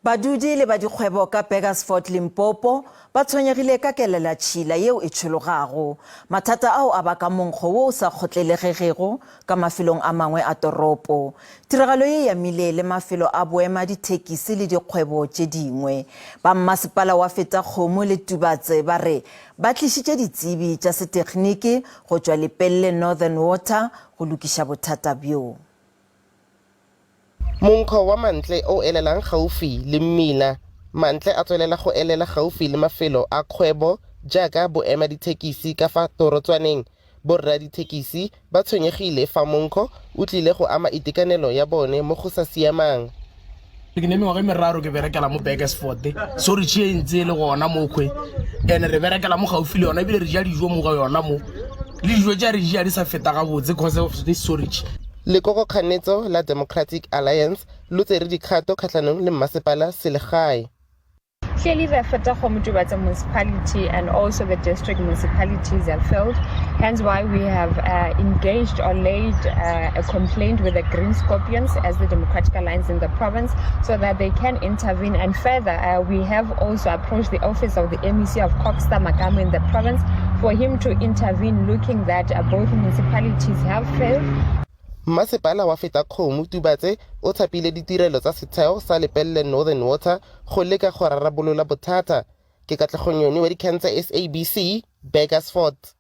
Badudi le ba dikgwebo ka Burgersfort, Limpopo ba tshwenyegile ka kelelatšhila yeo e tšhologago. Mathata ao a baka monkgo wo o sa kgotlelegegego ka mafelong a mangwe a toropo. Tiragalo ye e amile le mafelo a boema dithekisi le dikgwebo tše dingwe. Ba mmasepala wa Fetakgomo le Tubatse ba re ba tlišitše ditsebi tša setegniki go tšwa Lepelle Northern Water go lokiša bothata bjo. Monkgo wa mantle o elelang gaufi le mmila. Mantle a tswelela go elela gaufi le mafelo a kgwebo jaaka boemadithekisi ka fa torotswaneng. Borradithekisi ba tshwenyegile fa monkgo o tlile go ama itekanelo ya bone mo go sa siamang. Ke ne mengwaga e meraro ke berekela mo Burgersfort, so re tšee ntse e le gona mo kgwe and re berekela mo gaufi le yona ebile re ja dijo mo go yona mo le dijo tša re ja di sa feta gabotse cause of this storage. Lekokokganetso la Democratic Alliance lo tsere dikgato kgahlanong le mmasepala selegae. Clearly the Fetakgomo Tubatse municipality and also the district municipalities have failed. Hence why we have uh, engaged or laid uh, a complaint with the Green Scorpions as the Democratic Alliance in the province so that they can intervene. And further, uh, we have also approached the office of the MEC of Coxta Makamu in the province for him to intervene, looking that uh, both municipalities have failed. Mmasepala wa Fetakgomo Tubatse o thapile ditirelo tsa setheo sa Lepelle Northern Water go leka go rarabolola bothata. Ke Katlego Nyoni wa dikgang tsa SABC, Burgersfort.